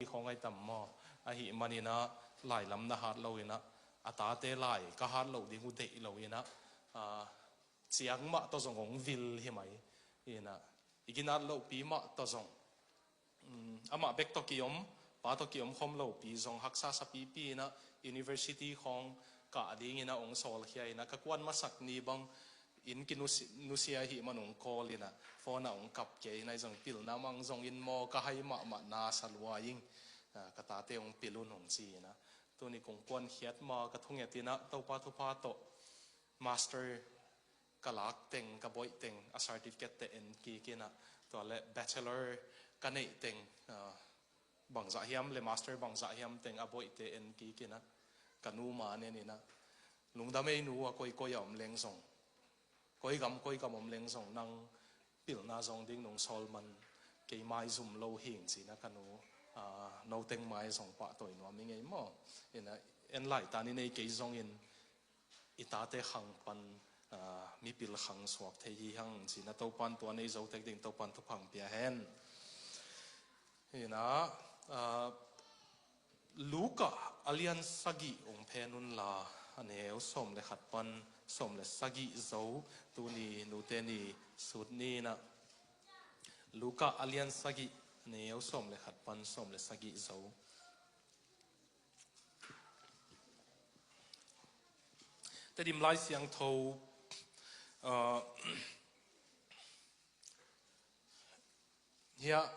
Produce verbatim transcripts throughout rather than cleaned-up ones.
khawng ai tam maw? Ahih maninah lailam na hat loinah a tate lai ka hat loh ding uh deih loinah, a, ciang mah tawh zong hong vil hi mai. Inah i ginat lohpi mah tawh zong, um, amah bek tawh kiom, pa tawh kiom khawm lopi zong haksa sapipi inah university khawng kah dinginah hong sawlkhia inah ka kuan masak ni bang inn kinusia ahih man hong call inah phone ah hong kap kei inah i zong pilna mang zongin maw ka hai mahmah na sa lua ing. Ah, ka tate hong pil un hong ci inah tuni kong kuankhiat ma ka thunget inah Topa thupha tawh master ka lak teng, ka boih teng, a certificate te en kik inah, tua le bachelor ka neih teng, ah, bangzah hiam le master bangzah hiam teng a boihte en kik inah, ka nu ma nen inah, lungdam ei nu, a koi koi a om leng zong, koi gam koi gam om leng zong nang pilna zong ding nong sawl man kei maizum lo hing ci inah ka nu, ah, no teng mai zong pahtawi nuam i ngei maw? Inah en laitan i nei kei zongin i tate khang pan, ah, mipil khang suak thei hi hang ci inah Topan tua nei zo tek ding Topan thupha hong pia hen. Inah, ah, Luka a lian sagih hong phen unla, a neu sawm le khat pan sawm le sagih zo, tuni nute ni sut ni inah Luka a lian sagih, a neu sawm le khat pan sawm le sagih zo. Tedim Lai Siangtho, ah, hiah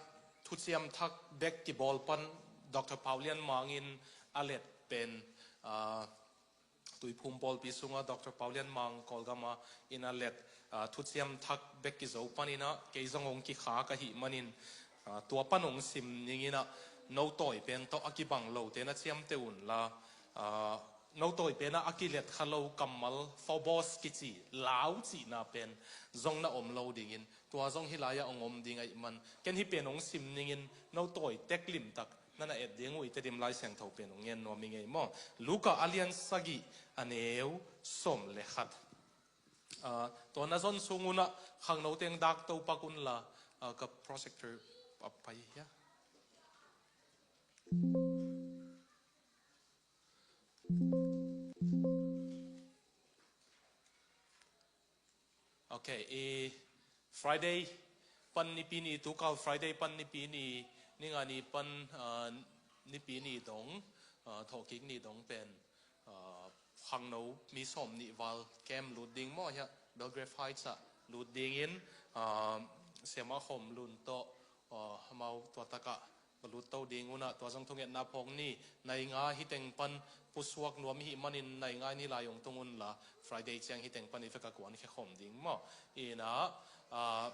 Thuciam Thak bek kibawl pan Doctor Pau Lian Mang in a let pen, ah, Tuiphum pawlpi sungah Doctor Pau Lian Mang Kawlgama in a let, ah, Thuciam Thak bek kizo pan inah kei zong hong kikhak ahih manin, ah, tua pan hong sim ning inah no tawi pen tawh a kibang lote na ciamteh unla, ah, no tawi penah a kilet kha lo kammal phobos kici lau cihna pen zong na om lo dingin tua zong hih lai-ah hong om ding ahih man ken hih pen hong sim ningin no tawi tek limtak na na et ding uh i Tedim Lai Siangtho pen hong ngen nuam i ngei maw? Luka a lian sagih, a neu sawm le khat. Ah, tua na zon sung unah khangno teng dak to pak unla, ah, ka projector a pai hia? Ok, i Friday pan Nipi ni, tukal Friday pan Nipi ni, ninga ni pan, ah, Nipi ni dong, ah, thawhkik ni dong pen, ah, khangno mi sawm nih val camp lut ding maw hiah Belgrave Heights ah lut dingin, ah, Siamah Khawm Lun tawh, ah, amau tua takah va lut to ding unah tua zong thungetna phawk ni, nai nga hi teng pan pusuak nuam i hih manin nai nga ni lai hong tung unla Friday ciang hi teng pan i vek a kuan khia khawm ding maw? Inah, ah,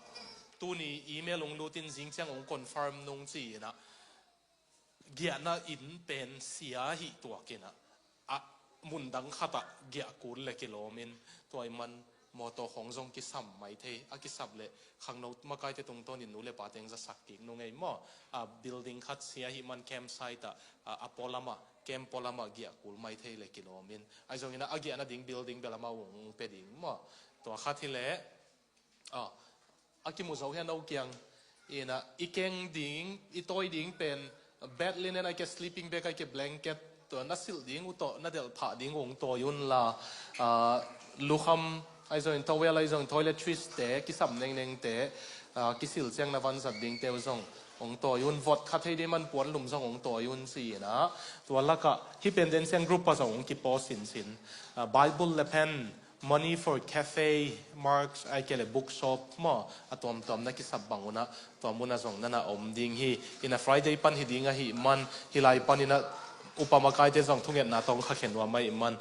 tuni email hong lut in zing ciang hong confirm nung ci inah giahna inn pen sia hih tuak inah a mundang khatah giah kul le kilawmin tua i man mawtaw khawng zong kisam mai thei, a kisap le khangno makaite tungtawnin nu le pa teng zasak kik nung ei maw? A building khat sia hih man campsite ah, a, a pawlamah, camp pawlamah giah kul mai thei le kilawmin ai zongin a giahna ding building belamah ung pe ding maw? Tua khat hi leh, ah, a kimu zo hia no kiang? Inah i keng ding, i tawi ding pen bed linen ai ke sleeping bag ai ke blanket tua na silh ding uh tawh na delh phah ding uh hong tawi unla, ah, lukham ai zongin towel ai zongin toiletries te kisam nengneng te, ah, kisil ciang na vanzat ding te uh zong hong tawi un, vot kha thei ding man puan lum zong hong tawi un ci inah tua lakah hih pen den ciang group ah zong hong kipaw sinsin, ah, Bible le pen, money for cafe, marks ai ke le bookshop maw, a tuamtuam na kisap bang unah tua munah zong na na om ding hi. Inah Friday pan hi ding ahih man hih lai pan inah upa makaite zong thungetna tawh hong khakhia nuam ahih man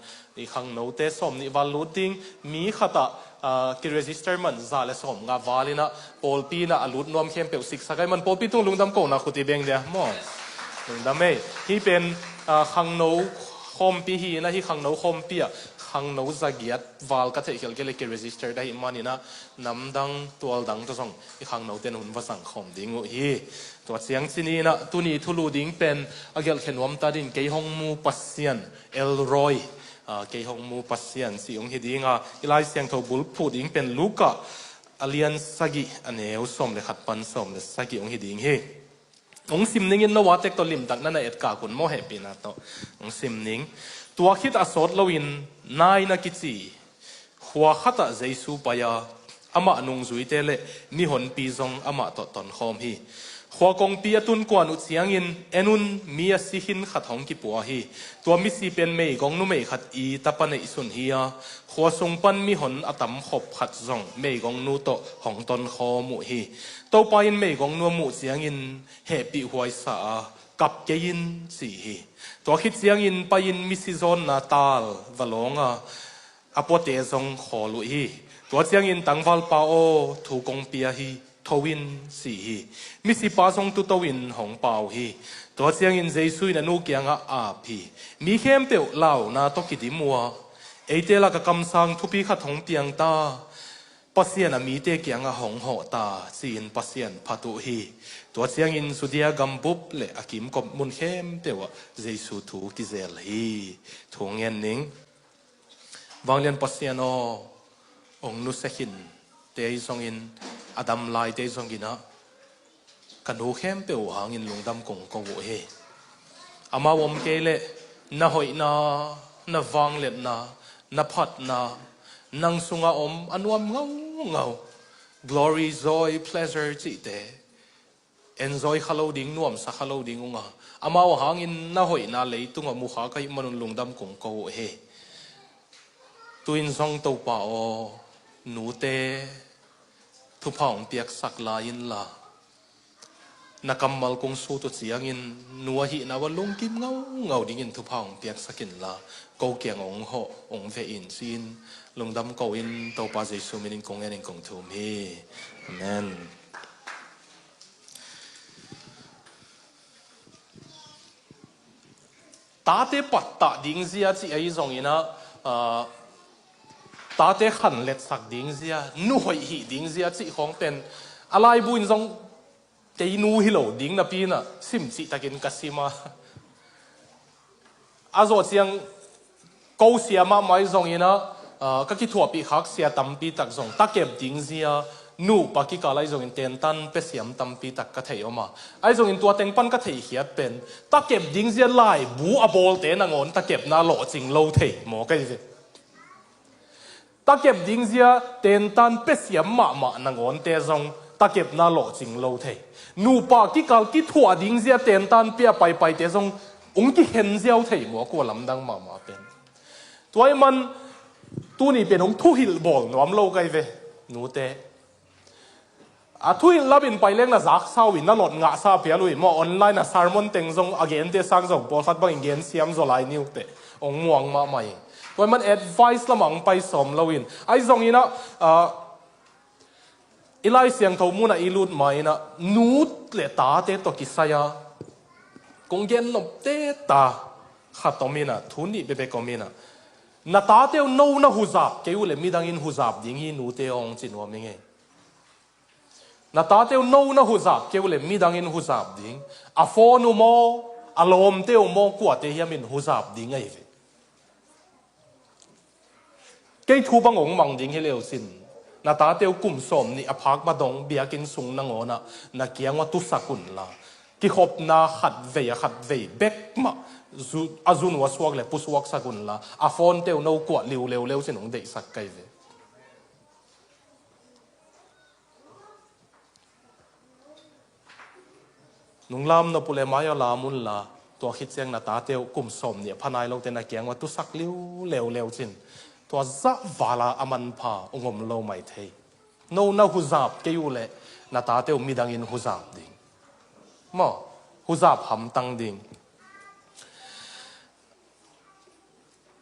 i khangnote sawm nih val lut ding, mi khatah, ah, kiregister man za le sawm nga val inah pawlpi inah a lut nuam khempeuh siksak ahih man pawlpi tung lungdam kohna khut i beng dia maw? Lungdam ei. Hih pen, ah, khangno khawmpi hi inah hih khangno khawmpi ah khangno zagiat val ka theih khial kei le kiregister dah ahih man inah namdang tualdang tawh zong i khangnote in hun va zang khawm ding uh hi. Tua ciang ci ni inah tuni thulu ding pen a gelhkhia nuam ta ding, Kei Hong Mu Pasian, El Roi, ah, Kei Hong Mu Pasian cih hong hi ding a, i Lai Siangtho bulphuh ding pen Luka a lian sagih, a neu sawm le khat pan sawm le sagih hong hi ding hi. Hong sim ningin, no a tek tawh limtak na na etkak un maw, hehpihna tawh hong sim ning. Tua khit a sawt loin nai na kici khua khatah Jesu pai-a, amah nungzuite le mihonpi zong amah tawh tonkhawm hi. Khua kongpi a tun kuan uh ciangin, en un, mi a si khin khat hong kipua hi. Tua misi pen meigong numei khat i tapa neihsun hi-a, khua sung pan mihon a tamkhop khat zong meigongnu tawh hong tonkhawm uh hi. Topa in meigongnu a muh ciangin hehpih huaisa a, kap kei in, ci hi. Tua khit ciangin pai-in misi zawnna tal va lawng a, a puate zong khawl uh hi. Tua ciangin, tangvalpa aw, thu kong pia hi, tho in, ci hi. Misipa zong tuto in hong pau hi. Tua ciangin Jesu in a nu kiangah ap hi. Mi khempeuh launa tawh kidim uh a, eite lak a kamsang thupi khat hong piang ta, Pasian a mite kiangah hong hawh ta, ci-in Pasian phat uh hi. Tua ciangin Judea gambup le a kimkop mun khempeuh ah Jesu thu kizel hi. Thu ngen ning. Vanglian Pasian aw, hong nusia khinte ahi zongin, a dam laite ahi zongin ah, ka nu khempeuh hangin lungdam kong ko uh hi. Amau om kei leh na hoihna, na vangliatna, na phatna, nang sungah om a nuam ngaungau, glory, joy, pleasure cihte enjoy kha lo ding, nuamsa kha lo ding ung a, amau hangin na hoihna leitungah mukha ka hih manun lungdam kong ko uh hi. Tu-in zong Topa aw, nute thupha hong piaksak lai inla, na kammal kong sut uh ciangin nu ahihna uah lungkim ngaungau dingin thupha hong piaksak inla, ko kiang hong hawh, hong veh in, ci-in lungdam ko-in Topa Jesu minin kong ngenin kong thum hi. Amen. Tate pattah ding zia cih ahi zongin ah, ah, tate khanletsak ding zia, nu hoih hih ding zia cih khawng pen a laibu in zong kei nu hi lo ding napi-in ah sim cihtakin ka sim a. A zawh ciang ko sia mahmah ahi zongin ah, ah, ka kithuahpih khak sia tampi tak zong takep ding zia, nupa kikal ahi zongin tentan pia siam tampi tak ka thei om a. Ahi zongin tua teng pan ka theikhiat pen, takep ding zia laibu a bawlte nangawn takepna lawhcing lo thei maw ka hi ve. Takep ding zia tentan pia siam mahmah nangawnte zong takepna lawhcing lo thei. Nupa kikal kithuah ding zia tentan pia paipaite zong hong kikhen ziau thei maw, kua lamdang mahmah pen. Tua ahih man tuni pen hong thuhilh bawl nuam lo ka hi ve, nute. A thuhilh lamin pai leng na zaksa uh in, na lot ngahsa phial uh hi maw, online a sermon teng zong a gente sang zong pawlkhat bangin gen siam zaw lai ni uh teh, hong muang mahmah hi. Tua ahih man advice lamah hong pai sawm loin, ahi zongin ah, ah, i Lai Siangtho munah i lut ma-in ah, nu le tate tawh kisai-a kong gen nop teta khat om in ah, thu nih bekbek om in ah, na tate uh no na huzap kei uh leh midangin huzap ding hi, nute aw, hong ci nuam ing ei. Na tate uh no na huzap kei uh leh midangin huzap ding. A phone uh maw, a lawmte uh maw, kuate hiamin huzap ding ahi ve. Kei thu bang hong mang ding hi leu cin, na tate uh kum sawm nih a phak ma dong biakinn sung nangawnah na kiang uah tusak unla, kikhopna khatvei a khatvei bek mah zu-, a zun uh a suak le pusuaksak unla, a phone-te uh no kuah liu leuleu cin hong deihsak ka hi ve. Nung lam nop uh leh mai-ah lam unla, tua khit ciang na tate uh kum sawm nih a pha nai lote na kiang uah tusak liu leuleu cin, tua zah vala a manpha hong om lo mai thei. No na huzap kei uh leh na tate uh midangin huzap ding. Maw, huzap hamtang ding.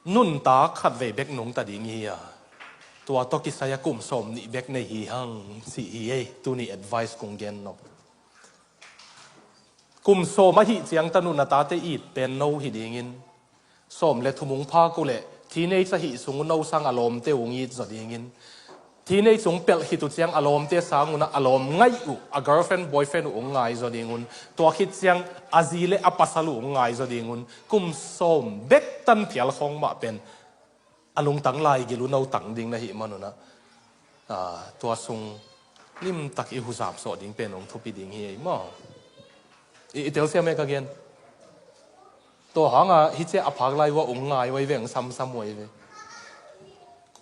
Nuntak khatvei bek nungta ding hi a, tua tawh kisai-a kum sawm nih bek nei hi hang, cih hi ei, tuni advice kong gen nop. Kum sawm ahih ciang tanu na tate it pen no hi dingin, sawm le thum hong phak uh leh teenage ahih sung uh no sang a lawmte uh hong it zaw dingin, teenage hong pelh khit uh ciang a lawmte sang unah a lawm ngaih uh, a girlfriend, boyfriend uh hong ngai zaw dingun, tua khit ciang a zi le a pasal uh hong ngai zaw dingun, kum sawm bek tan phial khawng mah pen a lungtang laigil uh no tang ding na hih manunah, aa, tua sung limtak i huzap zawh ding pen hong thupi ding hi ei maw? I, i telsiam e ka gen. Tua hanga hi cia a phak lai ua ung ngai ua i veng samsam ua i ve.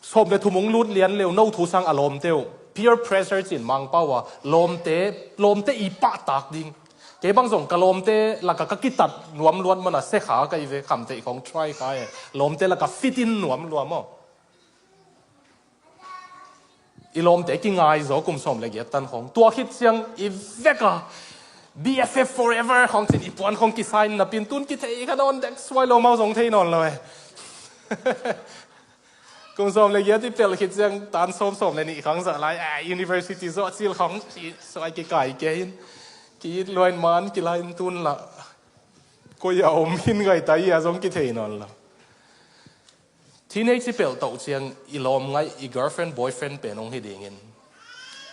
Sawm le thum ung lut lian leu no thu sang a lawmte uh. Peer pressure cin Mangpau a lawmte, lawmte i pahtak ding. Kei bang zong ka lawmte laka ka kitat nuam luat mana se kha ka i ve, khamteih khong try kha e. Lawmte laka fit in nuam luam aw. I lawmte kingai zaw kum sawm le giat tan khong. Tua khit ciang i veka B F F forever khong cin i puan khong kisain napin tun kithei kha nawn dek suai lo mau zong thei nawn lo e. Kum sawm le giat i pelh khit ciang tan sawm sawm le nih khang zah lai a university zawh cil khong suai kikai kia in. Ki it luain man kilai in tun lah. Koi a om hin ngai ta i a zong kithei nawn lo. Teenage i pelh toh ciang i lawm ngaih i girlfriend, boyfriend pen hong hi dingin.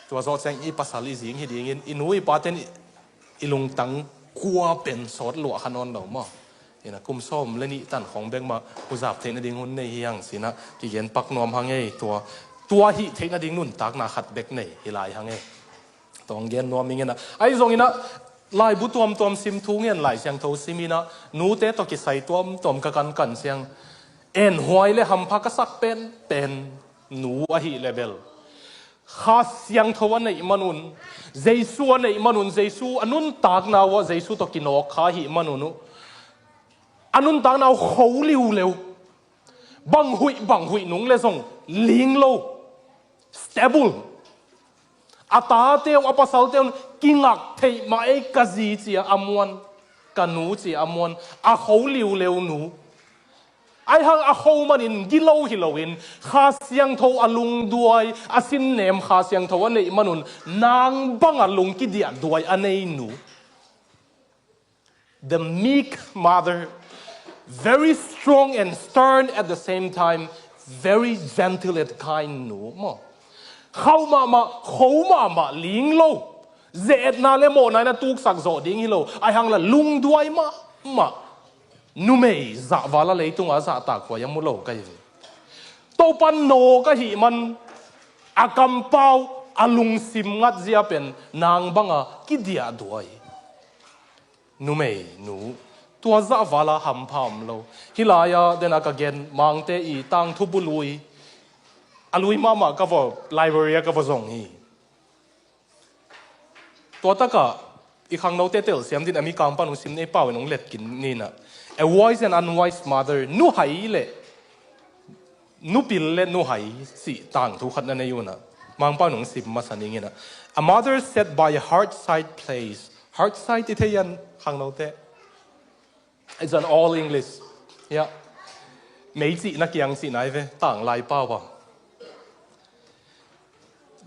Tua zawh ciang i pasal i zing hi dingin, i nu i paten i, i lungtang kua pen sawt luah kha nawn lo maw. Ina kum sawm le nih tan khong bek mah huzap theih nading hun nei hi hang sina, kigen pak nuam hang ei tua. Tua hih theih nading nuntakna khat bek nei hi lai hang ei. Tawng gen nuam ing ina. Ahi zong ina, laibu tuamtuam sim thu ngen Lai Siangtho sim ina, nute tawh kisai tuamtuam ka kankan siang. En huai le hampha ka sak pen, pen nu ahi le bel. Kha Siangtho a neih manun, Jesu a neih manun, Jesu a nuntakna uh a Jesu tawh kinawk kha ahi manun uh. A nuntakna uh kho liuleu. Bang huih, bang huih nung le zong ling lo. Stable. A tate uh, a pasalte uh kingak theih mah ei ka zi cia a muan, ka nu cia a muan, a kho liuleu nu. Aihang a kho manin gilo hi loin, Kha Siangtho a lungduai, a sinnem Kha Siangtho a neih manun, nang banga lung kidiah duai a nei nu. The meek mother, very strong and stern at the same time, very gentle and kind nu maw. Khauh mahmah, kho mahmah, ling lo. Ze-etna le mawhna in a tuksak zawh ding hi lo. Aihang la lungduai mahmah. Numei zahval a leitunga zahtak huai a mu lo ka hi ve. Topa nawk ahih man a kampau a lungsim ngat zia pen nang banga kidiah duai. Numei nu, tua zahvala hampha om lo. Hih lai-a dena ka gen Mangte i tangthu bu lui. A lui mahmah ka va library-a ka va zong hi. Tua takah i khangnote telsiam din a mi kangpan hong sim nei pau in hong let kin nina. A wise and unwise mother, nu hai le nupil le nu hai cih tangthu khat na nei una. Mangpau nung sim masa ning ina. A mother set by a hard side place. Hard side i thei an khangnote. It's an all English. Yeah. Mei cih na kiang cih nai ve. Tang lai pau a.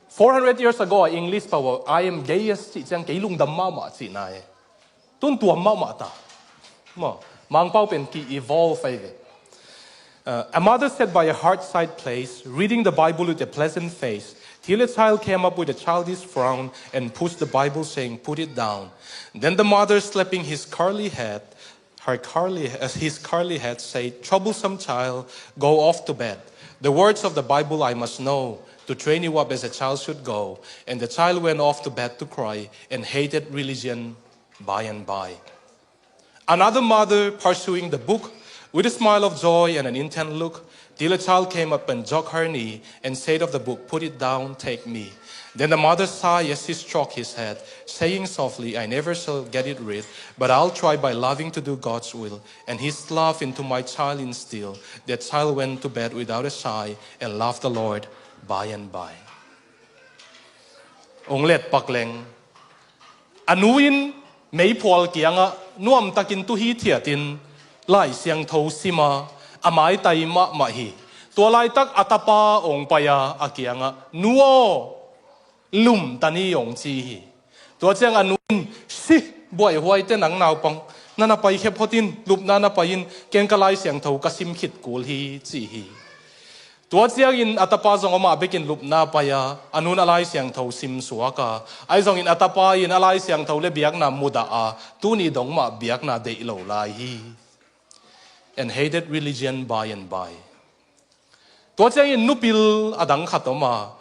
Four hundred years ago a English pau a, I am gayest cih ciang kei lungdam mahmah cih nai. Tun tuam mahmah ta. Maw, Mangpau pen ki evolve ai ve. Uh, a mother sat by a hard side place, reading the Bible with a pleasant face, till a child came up with a childish frown and pushed the Bible, saying, "Put it down." Then the mother, slapping his curly head, her curly, uh, his curly head, said, "Troublesome child, go off to bed. The words of the Bible I must know, to train you up as a child should go." And the child went off to bed to cry and hated religion by and by. Another mother, pursuing the book with a smile of joy and an intent look, till a child came up and jogged her knee and said of the book, "Put it down, take me." Then the mother sighed as he stroked his head, saying softly, "I never shall get it right, but I'll try by loving to do God's will." And his love into my child instilled, that child went to bed without a sigh and loved the Lord by and by. Ong let pak leng. A nu in meiphual kiangah nuamtakin tu hithiatin Lai Siangtho sima a maitai mahmah hi. Tua laitak a tapa ong pai-a a kiangah, "Nu aw, lumta ni," ong ci hi. Tua ciang a nu in, "Si, buaihuaite nang naupang, na na pai khep hotin, lupna na pai in, ken ka Lai Siangtho ka sim khit kul hi," ci hi. Tua ciangin a tapa zong amah bekin lupna pai-a, a nun a Lai Siangtho sim suak a, ahi zongin a tapa in a Lai Siangtho le biakna mudah a, tuni dong mah biakna deih lo lai hi. And hated religion by and by. Tua ciangin nupil a dang khat om a,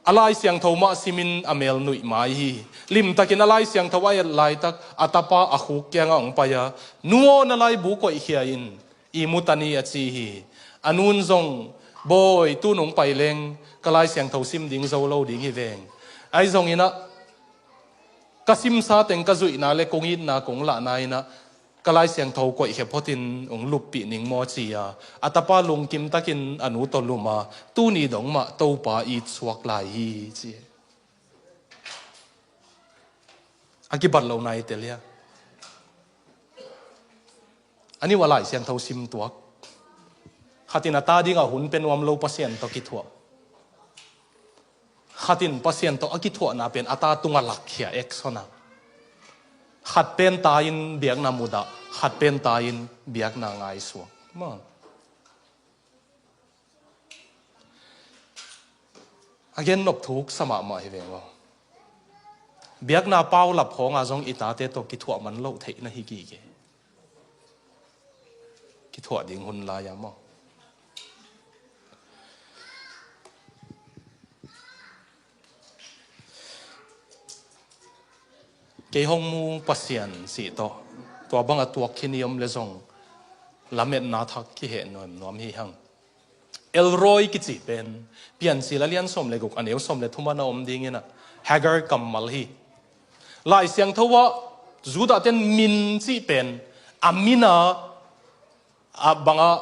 A Lai Siangtho mah simin a mel nuih mai hi. Limtakin a Lai Siangtho a et laitak a tapa a khuk kiangah hong pai a, "Nu aw, na laibu koihkhia in, i mu ta ni," a ci hi. A nun zong, "Bawi, tu nung pai leng ka Lai Siangtho sim ding zo lo ding hi veng. Ahi zongin ah ka simsa teng ka zuihna le kong itna kong lahna in ah ka Lai Siangtho koihkhia photin hong luppih ning maw," ci a, a tapa lungkim takin a nu tawh lum a, tuni dong mah Topa it suak lai hi, ci. A kibat lo nai tel hia? A nih a Lai Siangtho sim tuak. Khatin a ta dingah hun pia nuam lo Pasian tawh kithuah. Khatin Pasian tawh a kithuahna pen a ta tungah lakkhia, action a. Khat pen ta in biakna mudah, khat pen ta in biakna ngaisuak. Ma. A gennop thuk sa mahmah hi veng aw. Biakna paulap khawngah zong i tate tawh kithuah man loh theih na hi gige. Kithuah ding hun lai-ah maw? Kei hong mu Pasian cih tawh tua bangah tuak khin i om le zong lametna thak kiheh nuamnuam hi hang. El Roi kici pen Piancil a lian sawm le guk, a neu sawm le thum ah na om dingin ah Hagar kammal hi. Lai Siangtho ah Judah ten min cih pen a min a, a bangah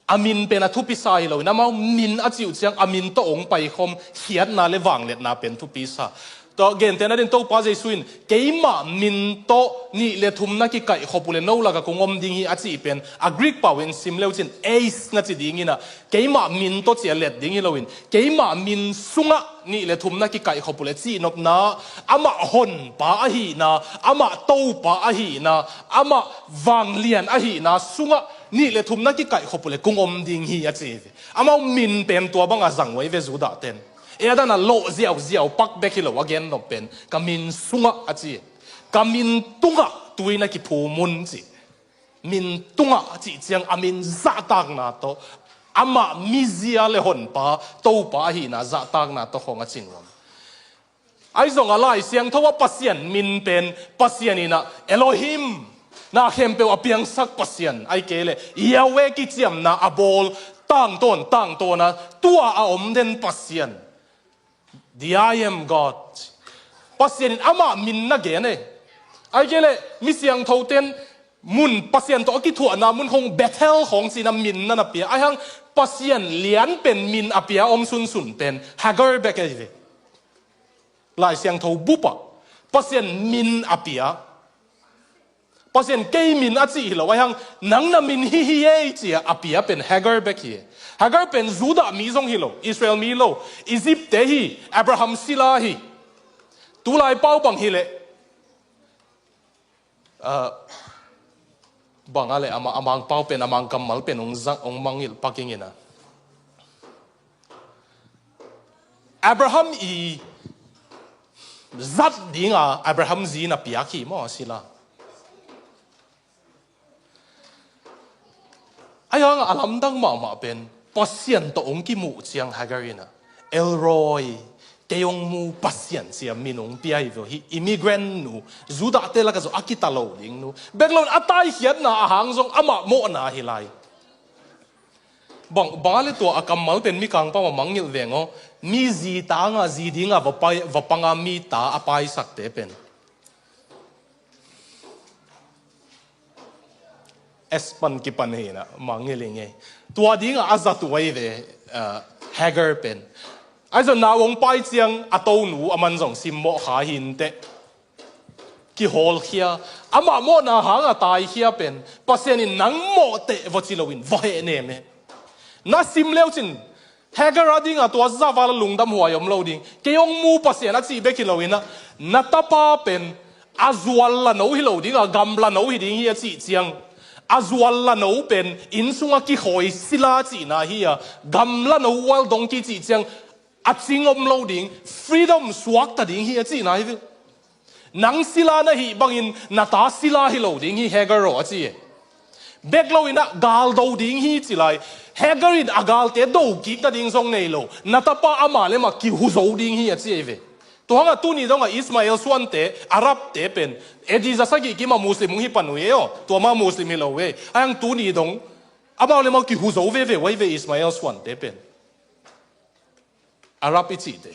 a min pen a thupi sa hi loin, amau min a cih uh ciang a min tawh hong paikhawm khiatna le vangliatna pen thupi sa. Tua gentehna dingin Topa Jesu in, "Keimah min tawh nih le thum na kikaihkhop uh le no lakah kong om ding hi," a cih pen a Greek pau in sim leucin eis na ci dingin ah, keimah min tawh ci a let ding hi loin, keimah min sungah nih le thum na kikaihkhop uh le cihnopna, amah honpa ahihna, amah Topa ahihna, amah vanglian ahihna sungah nih le thum na kikaihkhop uh le kong om ding hi, a ci hi ve. Amau min pen tua bangah zang uh ahi ve Judah ten. E, a dan a lawh ziauziau pak bek hi lo, a gennop pen ka min sungah a ci. Ka min tungah tui na kiphum un ci. Min tungah a cih ciang a min zahtakna tawh, amah mizia le honpa Topa ahihna zahtakna tawh khawng a ci nuam. Ahi zongah Lai Siangtho ah Pasian min pen Pasian in ah Elohim, na khempeuh a piangsak Pasian, ahih kei leh Yahweh kiciamna a bawl tangtawn tangtawn a, tua a om den Pasian. The I am God. Pasian in amah min na gen e. Ahih kei leh mi siangtho ten mun Pasian tawh a kithuahna mun khawng Bethel khawng ci-in a min na na pia. Ahi hang Pasian lian pen min a pia om sunsun pen Hagar bek ahi ve. Lai Siangtho bup ah Pasian min a pia. Pasian kei min a cih hi lo, ahi hang nang na min hi hi ei ci-a a pia pen Hagar bek hi. Hagar pen Judah mi zong hi lo, Israel mi lo, Egypt te hi, Abraham sila hi. Tulai pau bang hi leh, ah, bang a leh a ma-, a Mangpau pen, a Mangkammal pen hong zang, hong mangngilh pak ing in a. Abraham i zat dinga Abraham zi na piak hi maw a sila. Ahi hang a lamdang mahmah pen Pasian tawh hong kimuh ciang Hagar in a, El Roi, kei hong mu Pasian ci-a min hong pia hi ve aw. Hih immigrant nu, Judah te lakah zong a kita lo ding nu. Bek lo in a taikhiatna a hang zong amah mawhna hi lai. Bang, bang a le tua a kammal pen Mikang pau a mangngilh veng aw. Mi zi tanga zi dinga va pai, va panga mi ta a paisakte pen. Espan kipan hi na, mangngilh ing ei. Tua dinga a zat uh ahi ve, ah, Hagar pen. Ahi zong nau hong pai ciang a tonu a man zong simmawh kha hi inteh. Kiholkhia. Amah mawhna hanga taikhia pen Pasian in nang mawhteh va ci loin va hehnem e. Na sim leucin Hagar a dinga tua zaval a lungdam huai om lo ding. Kei hong mu Pasian a cih bek hi loin a, na tapa pen a zual lano hi lo dinga, gamlano hi ding hi a cih ciang, a zual lano pen inn sunga kikhawi sila cihna hi a, gamlano, wild donkey cih ciang a cing om lo ding, freedom suakta ding hi a cihna hi ve. Nang sila na hih bangin na ta sila hi lo ding hi Hagar aw a ci e. Bek lo in ah gal do ding hi ci lai. Hagar in a galte do kik nading zong nei lo. Na tapa amah le amah kihu zo ding hi a ci ei ve. Tua hangah tuni dongah Ismael suante, Arabte pen, A D za sagih kimah Muslim hong hi pan uh ei aw. Tua mah Muslim hi lo ei. Ahi hang tuni dong amau le amau kihu zo veve uh ei ve Ismael suante pen. Arab i cihte.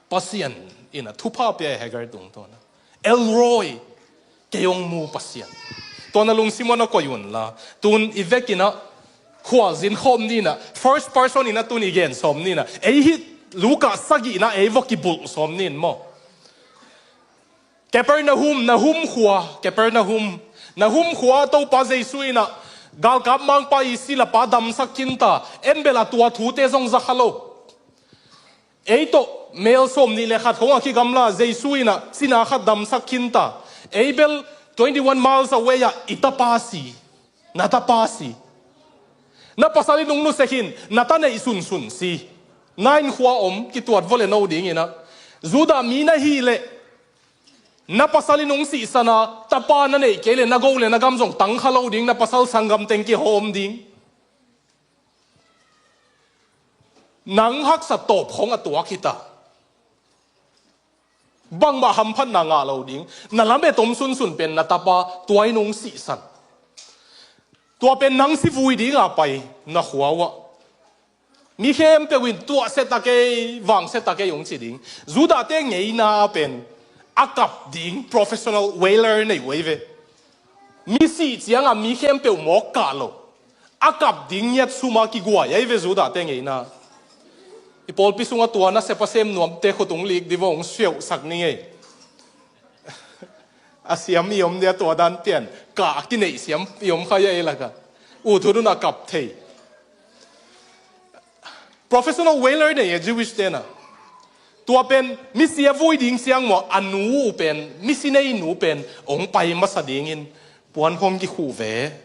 Pasian in a thupha pia Hagar tungtawn ah, El Roi, kei hong mu Pasian. Tua na lungsim uah na koih un la. Tun i vekin ah khualzin khawm ni in ah, first person in ah tun i gen sawm ni in ah, ei hih Luka sagihna ei vua kibulh sawm ni in maw. Kapernahum, Nahum khua, Kapernahum, Nahum khua Topa Jesu in ah galkap mangpa i silapa damsak khin ta, en bel a tua thute zong za kha lo. Ei tawh mel sawm nih le khat khong a kigamla Jesu in ah sina khat damsak khin ta. Ei bel twenty one miles away ah i tapa si. Na tapa si. Na pasal in hong nusia khin, na ta neih sunsun si. Na innkhua om, kituat vua le no ding in ah. Judah mi na hih leh na pasal in hong sihsan a, tapa na neih kei leh na go le na gam zong tang kha lo ding, na pasal sanggam teng kihawm ding. Nang haksa tawp khong a tuak hi ta. Bangmah hamphatna ngah lo ding. Na lamet om sunsun pen na tapa tua in hong sihsan. Tua pen nang si vui ding a pai na khua uah. Mi khempeuh in tuahsia ta kei, vangsia ta kei hong ci ding. Judahte ngeina pen a kap ding professional whaler nei uh ei ve. Mi sih ciangah mi khempeuh mawk kah lo. A kap ding ngiat suma kiguai ei ve Judahte ngeina. I pawlpi sungah tua nasep a sem nuamte khut hong lik dih vua hong siauhsak ni ngei. A siam i om dia tua dan pian kah a kineih siam i om kha ia ei lakah. U thu dun a kap thei. Professional whaler nei e Jewish te na. Tua pen misi a vui ding siang maw a nu uh pen, misi nei nu pen hong pai masa dingin puan khong kikhuh ve.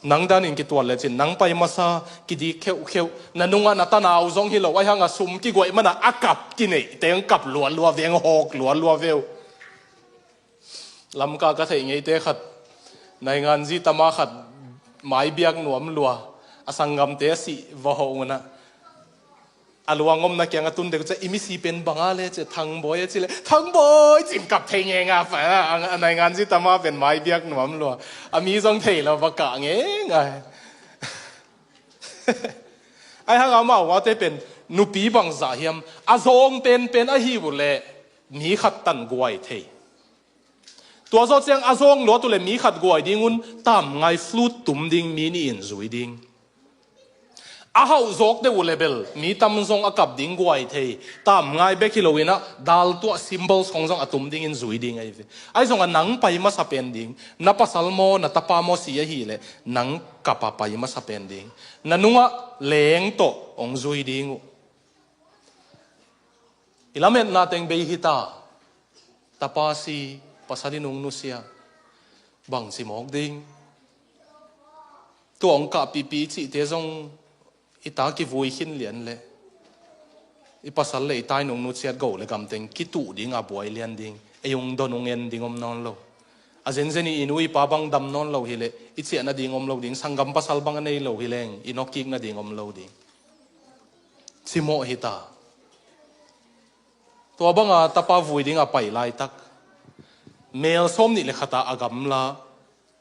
Nang danin kituat lecin nang pai masa, kidik kheuhkheuh, na nungah na tanau zong hi lo, ahi hangah sum kiguaih manah a kap kineih teng kap lualua ve, hong hawk lualua ve uh. Lamka ka theih ngeite khat, naingan zi tama khat, maibiak nuam lua, a sanggamte a sih va hawh unah a luang omna kiangah tun dek uh ciah, i misi pen banga le ciah, Thangbawi a ci le, Thangbawi cin kap thei ngenga, a naingan zi tama pen maibiak nuam lua, a mi zong thei lo va kah ngenga. Ahi hang amau ate pen nupi bangzah hiam, a zawng penpen ahi uh leh mi khat tan guai thei. Tua zawh ciang a zawng luat uh le mi khat guai ding un, tamngai flute tum ding mi nih in zui ding. A hauh zawk deuh uh le bel mi tam zong a kap ding guai thei. Tamngai bek hi loin ah dal tuah cymbals khong zong a tum dingin zui ding ahi ve. Ahi zongah nang pai masa pen ding, na pasal maw, na tapa maw si ahi leh nang kap a pai masa pen ding. Na nungah leng tawh hong zui ding uh. I lametna teng bei hi ta. Tapa si, pasal in hong nusia, bangci mawk ding. Tua hong kahpihpih i cihte zong i ta kivui khin lian leh i pasal le i ta in hong nusiat go le gamteng kituh ding a buai lian ding. Ei hong don hong en ding om nawn lo. A zenzen i nu i pa bang dam nawn lo hi leh i ciah nading om lo ding, sanggam pasal bang a nei lo hi leng i nawkkik nading om lo ding. Cimawh hi ta. Tua banga tapa vui ding a pai laitak, mel sawm nih le khata a gamla,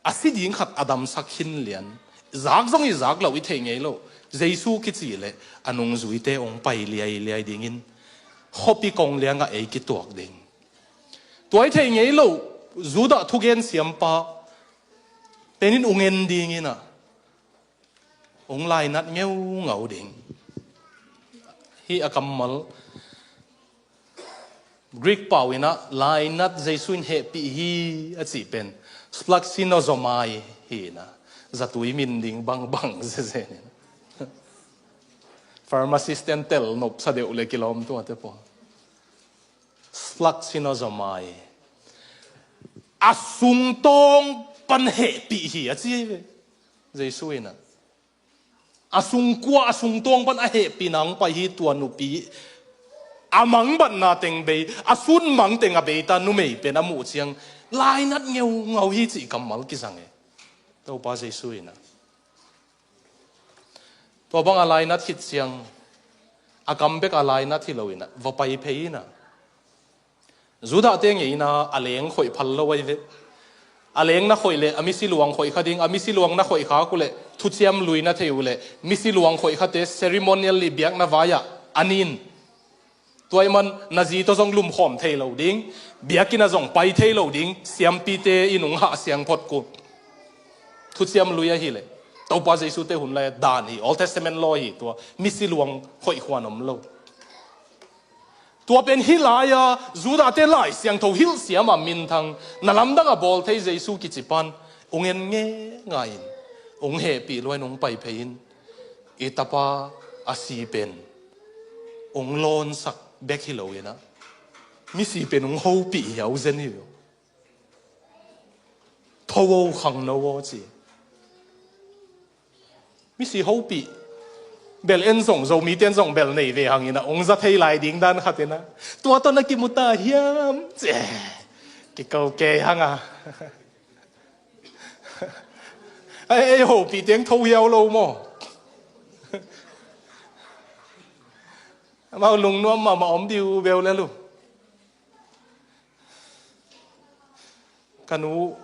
a si ding khat a damsak khin lian. Zak zong i zak lo, i theih ngei lo. Jesu kici le a nungzuite hong pai liailiai dingin khuapi kong liangah ei kituak ding. Tua i theih ngei lo Judah thugen siampa penin hong en dingin ah hong lainat ngeungau ding. Hih a kammal Greek pau in ah lainat, Jesu in hehpih hi a cih pen splanchnizomai hi in ah, zatui min ding bangbang zezen in ah. Pharmacist ten tel nopsa deuh le kilawm tuate pawl. Splanchnizomai. A sungtawng pan hehpih hi a ci hi ve. Jesu in ah a sungkua, a sungtawng pan a hehpihna hong pai hi tua nupi. A mangbatna teng bei, a sunmang teng a bei ta numei pen a muh ciang Lainat ngeungau hi cih kammal kizang e. Topa Jesu in ah, tua bang a lainat khit ciang, a kam bek a lainat hi lo in ah, va pai phei in ah, Judah te ngeina a leng khoih phal lo ahi ve. A leng na khoih leh a misi luang khoih kha ding, a misi luang na khoih khak uh leh thuciam lui na thei uh leh, misi luang khoih khate ceremonially biakna vai-ah a nin. Tua ahih man na zi tawh zong lumkhawm thei lo ding, biakinn ah zong pai thei lo ding, siampite in hong hah siang phot kul. Thuciam lui ahih leh, Topa Jesu te hun lai dan hi, Old Testament law hi tua, misi luang khoih khuan om lo. Tua pen hih lai-a Judah te Lai Siangtho hilh siam a minthang, na lamdang a bawl thei Jesu kici pan hong en ngeingai in, hong hehpih lua in hong pai phei in, i tapa a si pen hong lawnsak bek hi lo in ah, misi pen hong hopih hiau zen hi lo. Tho o, khangno o ci. Misi hopih bel en zong, Zomite in zong bel nei ve hang in ah, hong za thei lai ding dan khat in ah, tua tawh na kimu ta hiam ci. Kiko kei hang a. Ei, ei hopih teng tho hiau lo maw? Amau lungnuam mahmah om diu beu le lu. Ka nu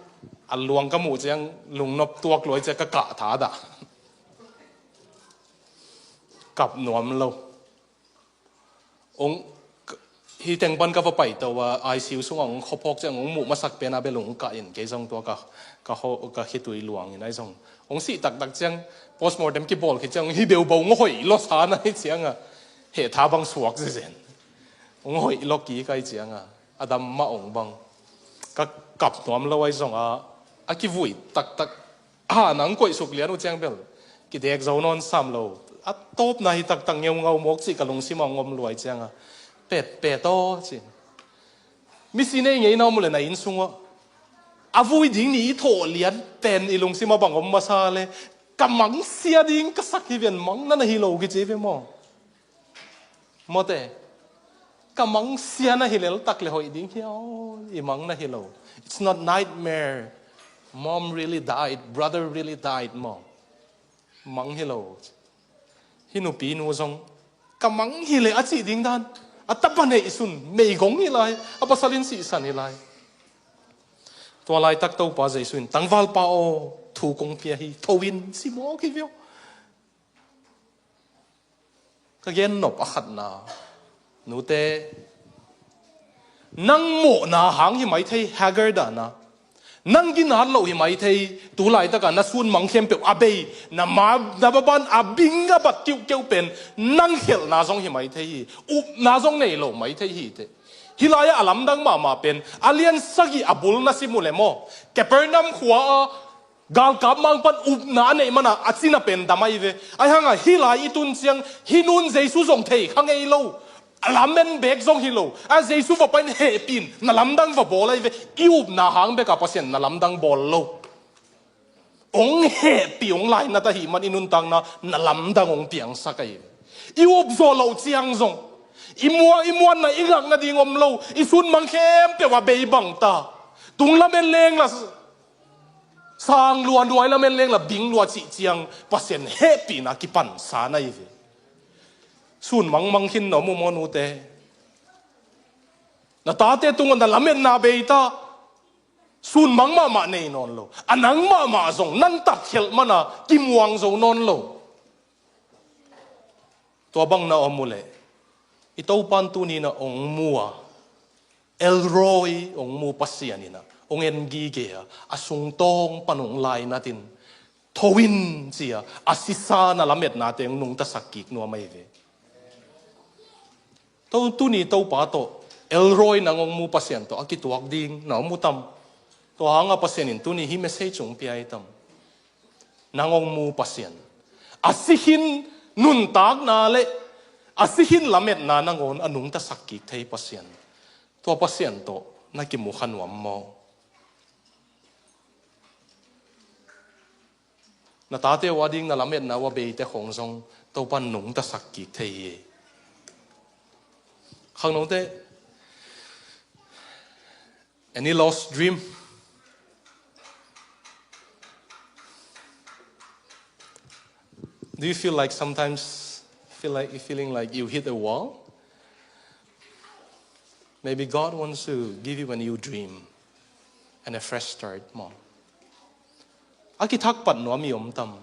a luang ka muh ciang lungnop tuak luai ciang ka kah tha dah. Kap nuam lo. Hong, hih teng pan ka va paito a, I C U sungah hong khuaphawk ciang hong muh masak pen a bel hong kah in, kei zong tua ka, ka, ho, ka khitui luang in ahi zong. Hong sih taktak ciang, postmortem kibawl khit ciang, hih beubaw hong hoih lua sa na hi ciang a, heh tha bang suak zezen. Hong hoih lua kik ahi ciang a, a dam mah hong bang. Ka kap nuam lo ahi zong a, a kivui taktak. A, nang koih suk lian uh ciang bel kidek zo nawn sam lo. A tawpna hi taktak ngeungau mawk cih ka lungsim a hong om luai ciang a, pet, pet aw ci. Misi nei ngeina om uh le na inn sungah a vui ding ni i thawh lian pen i lungsim a bang om masa le, ka mangsia ding ka sak hi ven, mang na na hi lo kici ve maw? Mawte, ka mangsia na hi lel tak le hoih ding hi aw, i mang na hi lo. It's not nightmare. Mom really died, brother really died maw. Mang hi lo. Hih nupi nu zong ka mang hi leh a cih ding dan, a tapa neihsun meigong hi lai, a pasal in sihsan hi lai. Tua laitak Topa Jesu in, tangvalpa aw, thu kong pia hi, tho in, ci mawk hi viau. Ka gen nop a khatna, nute, nang mawhna hang hi mai thei, Hagar dahna. Nang ginat loh hi mai thei, tu laitaka na sunmang khempeuh a bei, na ma, na maban a bing a bat kiuhkeuh pen nang khelhna zong hi mai thei hi, upna zong nei lo mai thei hi teh. Hih lai-ah a lamdang mahmah pen a lian sagih a bul na sim uh leh maw, Capernaum khua-ah galkap mang pan upna a neih mana a cina pen dam ahi ve. Ahi hanga hih lai i tun ciang hih nun Jesu zong thei kha ngei lo. A lamen bek zong hi lo. A Jesu va pai in hehpih in na lamdang va bawl ahi ve. I upna hang beka Pasian na lamdang bawl lo. Hong hehpih hong lainat ahih man i nuntakna na lamdang hong piangsak ahi ve. I up zawh loh ciang zong, i muan, i muanna i ngakna ding om lo. I sunmang khempeuh a bei bang ta. Tung lamen leng la sang lua, nuai lamen leng la bing lua cih ciang Pasian hehpihna kipansa na hi ve. Sunmang mang khin na om uh maw nute? Na tate tungah na lametna bei ta. Sunmang mahmah nei nawn lo. A nang mahmah zong nang tatkhelh mana kimuang zo nawn lo. Tua bang na om uh leh i Topa in tuni-in ah hong mu a, El Roi, hong mu Pasian in ah hong en gige a, a sungtawng pan hong lainat in, tho in ci-a, a sisa na lametnate hong nungtasak kik nuam ahi ve. To, tuni Topa tawh, El Roi nang hong mu Pasian tawh a kituak ding na om uh tam? Tua hanga Pasian in tuni hih message hong pia hi tam? Nang hong mu Pasian, a si khin nuntakna le a si khin lametna nangawn a nungtasak kik thei Pasian, tua Pasian tawh na kimu kha nuam maw? Na tate uh a ding na lametna uh a beite khong zong Topa in nungtasak kik thei hi. Khangnote, Any lost dream? Do you feel like sometimes feel like you feeling like you hit a wall? Maybe God wants to give you a new dream and a fresh start, maw. A kithakpat nuam i om tam?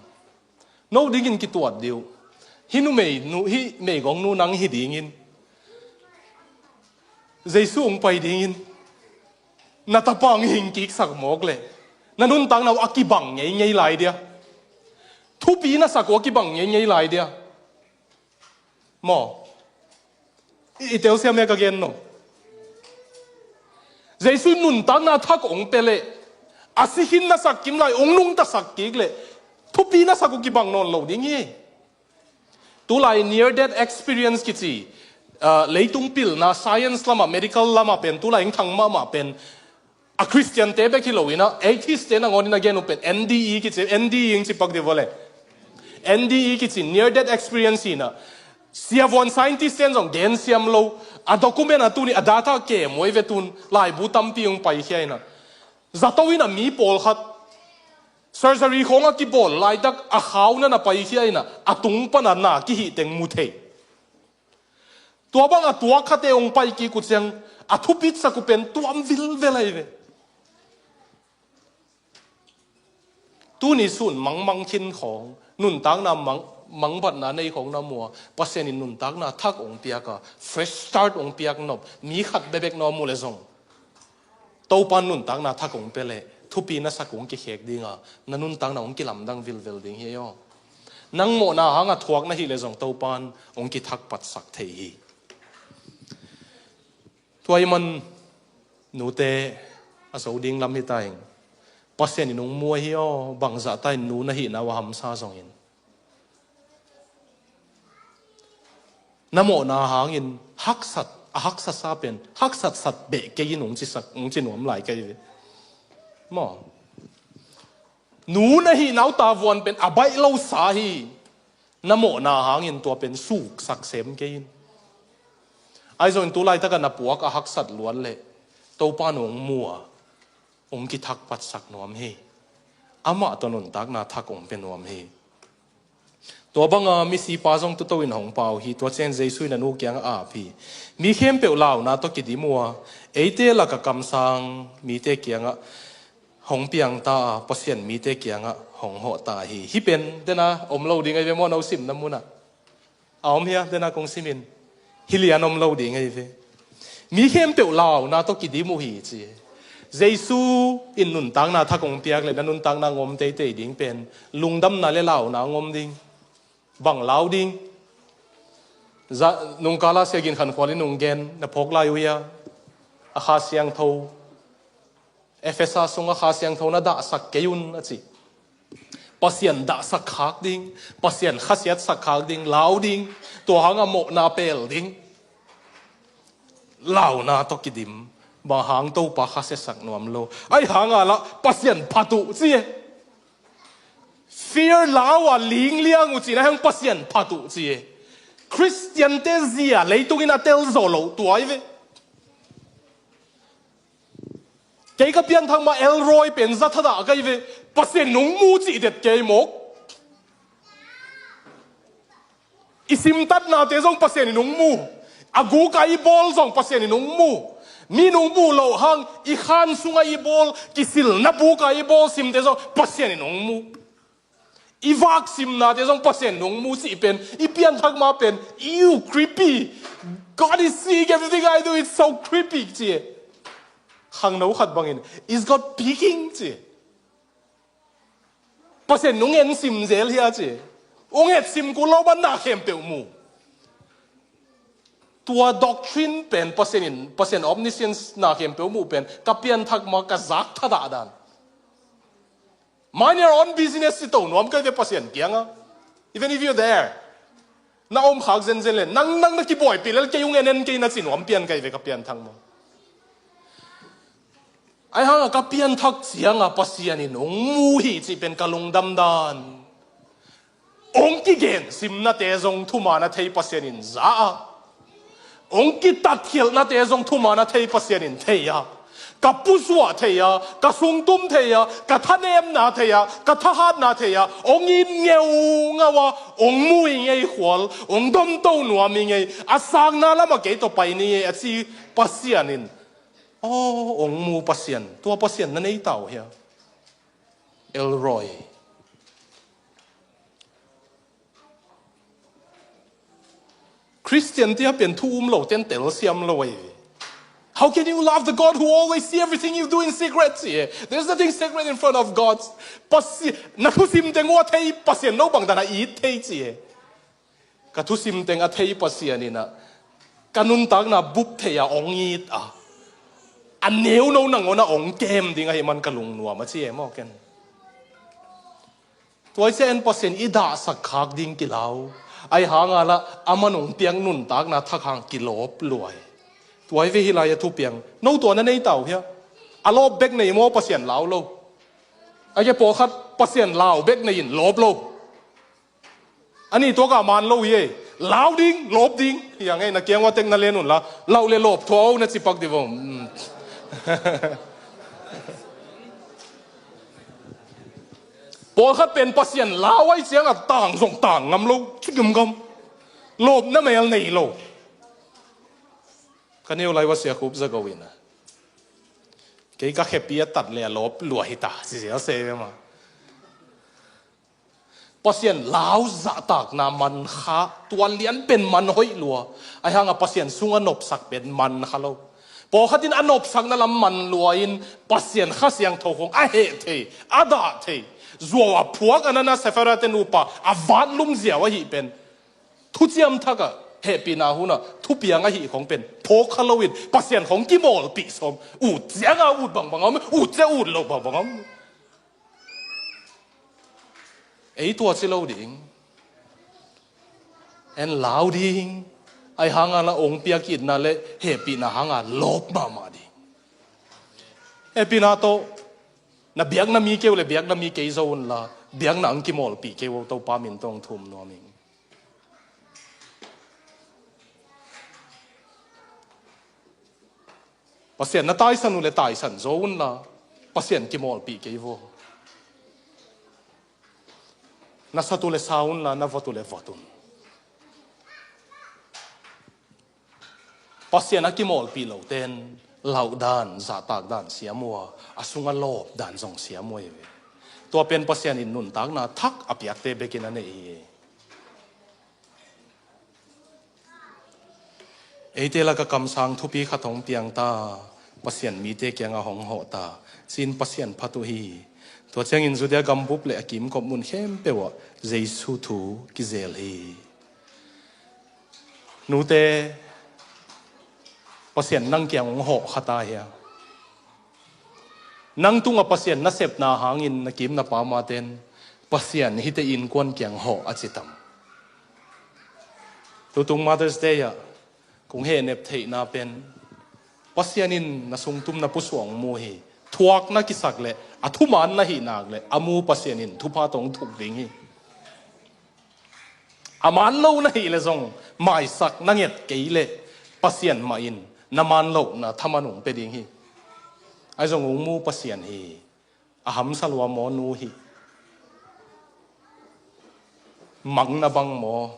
No dingin kituat dih uh. Hih numei nu, hih meigong nu nang hi dingin, Jesu hong pai dingin, na tapa hong hingkiksak mawk leh, na nuntakna uh a kibang ngeingei lai dia. Thupi na sak uh a kibang ngeingei lai dia. Maw. I, i telsiam e ka gen no. Jesu in nuntakna thak hong pia leh, a si khin na sak kim lai, hong nungta sak kik leh, thupi na sak uh kibang nawn lo ding hi. Tulai near death experience kici, ah, leitung pilna, science lamah, medical lamah pen, tulai hong thang mahmah pen, a Christian te bek hi lo in ah, atheist te nangawn in a gen uh pen, N D E kici, N D E hong ci pak dih vua leh. N D E kici, near death experience hi in ah, siavuan scientist ten zong gensiam lo, a document a tuni, a data kem uh ei ve tun, laibu tampi hong paikhia in ah. Zato in ah mi pawlkhat, surgery khawng a kibawl laitak a khau na na paikhia in ah, a tung pan a na kihih teng mu thei. Tua bang a tuak khate hong pai kik uh ciang, a thupitsak uh pen tuam vilvel ahi ve. Tuni sun mangmang khin khawng, nuntakna mang, mangbatna nei khawng na mu a, Pasian in nuntakna thak hong piak a, fresh start hong piak nop, mi khat bekbek na mu leh zong, Topa in nuntakna thak hong pia leh, thupi na sak uh hong kikhek ding a, na nuntakna hong kilamdang vilvel ding hi aw. Nang mawhna hang a thuak na hih leh zong Topa in hong kithakpatsak thei hi. Tua ahih man nute a zo ding lam hi ta ing. Pasian in hong mu ahi aw, bangzah ta in nu na hihna uh a hamsa zongin. Na mawhna hangin haksat, a haksasa pen, haksatsat beh kei in hong cisak, hong ci nuam lai kei ve. Maw. Nu na hihna uh tavuan pen a baih lo sa hi. Na mawhna hangin tua pen suksak sem kei in. Ahi zongin tu laitak a na puak a haksat luat leh, Topa in hong mu a, hong kithakpatsak nuam hi. Amah tawh nuntakna thak hong pia nuam hi. Tua bang a misipa zong tuto in hong pau hi. Tua ciang Jesu in a nu kiangah a ap hi. Mi khempeuh launa tawh kidim uh a, eite lak a kamsang mite kiangah hong piang ta a, Pasian mite kiangah hong hawh ta hi. Hih pen dena om lo ding ahi ve maw, no simna mun ah. A om hia, dena kong sim in. Hih lian om lo ding ahi ve. Mi khempeuh launa tawh kidim uh hi ci. Jesu in nuntakna thak hong piak leh na nuntakna hong om teitei ding pen, lungdamna leh launa hong om ding. Bang lau ding? Zan nungkal a Sia Gin Khan Khual in hong gen, na phawk lai uh hia? A Kha Siangtho, Efesa sung a Kha Siangtho na dahsak kei un a ci. Pasian dahsak khak ding, Pasian khasiatsak khak ding, lau ding, tua hang a mawhna pel ding. Launa tawh kidim, bang hang Topa khasiatsak nuam lo. Ahi hang a lah Pasian phat uh ci e. Fear lau a lingliang uh cihna hang Pasian phat uh ci e. Khristiante zia leitung in a tel zaw lo tua ahi ve. Kei ka pianthak mah Elroy pen za thadah ka hi ve. Pasian in hong mu cih det kei mawk. I simtatnate zong Pasian in hong mu. A guk a i bawl zong Pasian in hong mu. Mi in hong mu loh hang, i khan sungah i bawl, kisilna buk a i bawl simte zong Pasian in hong mu. I vak simnate zong Pasian in hong mu cih pen, i pianthak mah pen, "Ew, creepy. God is seeing everything I do, it's so creepy," ci e. Khangno khat bangin, "Is God peeking?" ci e. Pasian in hong en sim zel hia ci e. Hong et sim kul lo bang na khempeuh mu. Tua doctrine pen Pasian in, Pasian omniscience na khempeuh mu pen, ka pianthak mah ka zak thadah dan. Mind your own business ci to nuam ka hi ve Pasian kiangah. Even if you're there. Na om khak zenzen leh, nang, nang na kibuaipih lel kei hong en en kei na ci nuam pian ka hi ve ka pianthak mah. Ahi hang a ka pianthak ciang a Pasian in hong mu hi cih pen ka lungdam dan. Hong kigen simnate zong thuman a thei Pasian in za a. Hong kitatkhialhnate zong thuman a thei Pasian in thei a. Ka pusuah thei a, ka sungtum thei a, ka thanemna thei a, ka thahatna thei a, hong it ngeungau a, hong mu i ngei khual, hong domto nuam i ngei, a sangna lamah kei tawh pai ni ngei a ci Pasian in, aw, hong mu Pasian, tua Pasian na nei ta uh hia? El Roi. Christian tia pen thu um lo ten telsiam lo ahi. How can you love the God who always see everything you do in secret? Ci e. There's nothing secret in front of God. Pasi, na thusim teng uh a thei Pasian lo bang dan a it thei ci e. Ka thusim teng a thei Pasian in a, ka nuntakna bup thei a hong it a, a neuno nangawn a hong kem ding ahi man ka lungnuam a ci e maw ken. Tua hi ciangin Pasian i dahsak khak ding kilau. Ahi hanga lah a man hong piak nuntakna thak hang kilawp lua hi. Tua hi ve hih lai a thupiang. No tua na nei ta uh hia? A lawp bek nei maw Pasian lau lo? A ke pawlkhat Pasian lau bek nei in lawp lo. A nih tuak a man lo hi e. Lau ding, lawp ding. Hi a ngei na kiang ua tek na len un la. Lau le lawp thua o na cipak di vo. Hmm. Pawlkhat pen Pasian lau ahi ciang a tang zong tang ngam lo, ci gamgam. Lawpna mel nei lo. Ka neu lai ua Sia Khup Za Go in a, kei ka khepi a tat le a lawp lua hi ta, ci sia se ve ma. Pasian lau zahtakna man kha, tua lian pen man hoih lua. Ahi hanga Pasian sung a nopsak pen man kha lo. Pawlkhat in a nopsakna lam man lua in Pasian Kha Siangtho khong a heh thei, a dah thei. Zuau a phuak a nana Sephira te nupa a vat lum ziau ahi pen. Thuciam thak a hehpihna hun a thupiang ahi khong pen phawk kha lo in Pasian khong kimawlpih sawm. Ut ciang a ut bangbang om, ut ciang ut lo bangbang om. Ei tua ci lo ding. En lau ding. Ahi hanga la ong piak itna le hehpihna hanga lawp mahmah ding. Hehpihna tawh na biakna mi keu le biakna mi kei zo un la, biakna ang kimawlpih kei uh Topa min tawh thum nuam ing. Pasian na taisan uh le taisan zo un la, Pasian kimawlpih kei vo. Na sat uh le sa un la, na vot uh le vot un. Pasian a kimawlpih lo ten lauh dan, zahtak dan siam uh a, a sung a lawp dan zong siam uh hi ve. Tua pen Pasian in nuntakna thak a piakte bekin a neih hi. Eite laka kamsang thupi khat hong piang ta, Pasian mite kiangah hong hawh ta, ci-in Pasian phat uh hi. Tua ciangin Judea gambup le a kimkop mun khempeuh ah Jesu thu kizel hi. Nute, Pasian nang kiang hong hawh kha ta hia? Nang tungah Pasian nasepna hangin na kim na pam a ten Pasian hihte innkuan kiang hawh a ci tam? Tutung Mother's Day ah kong hehnep theihna pen Pasian in na sungtum na pusuang mu hi. Thuak na kisak le a thuman na hih nak le a mu Pasian in thupha tawh thuk ding hi. A man lo na hih le zong maisak na nget kei le Pasian mah in na man lohna thaman hong pia ding hi. Ahi zong hong mu Pasian hi. A hamsa lua maw nu hi. Mang na bang maw?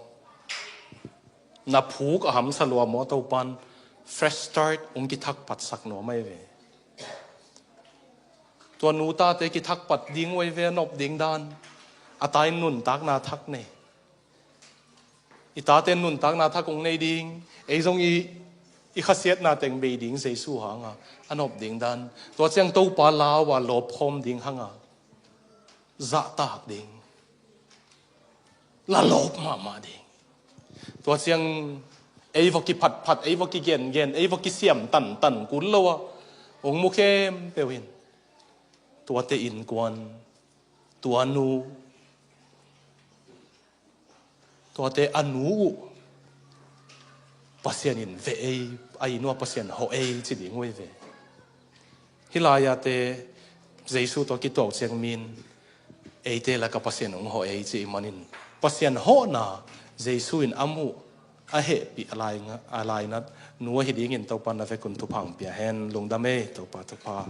Na phuk a hamsa lua maw? Topan fresh start hong kithak patsak nuam ahi ve. Tua nu tate kithak pat ding uh ahi ve, a nop ding dan. A ta in nuntakna thak nei. I tate nuntakna thak hong nei ding, ei zong i, i khasiatna teng bei ding Jesu hanga a nop ding dan. Tua ciang Topa lau a lawpkhawm ding hanga zahtak ding. La lawp mahmah ding. Tua ciang ei va kiphatphat, ei va kigengen, ei va kisiam tantan kul lo a hong mu khempeuh in tuate innkuan, tua nu, tuate a nu uh Pasian in ve ei, a inn uah Pasian hawh ei ci ding uh hi ve. Hih lai-ate Jesu tawh kituah uh ciang min eite laka Pasian hong hawh ei ci ih manin Pasian hawhna Jesu in a muh a hehpih a lainat nu ahi dingin Topa na vekun thupha hong pia hen. Lungdam ei, Topa thupha.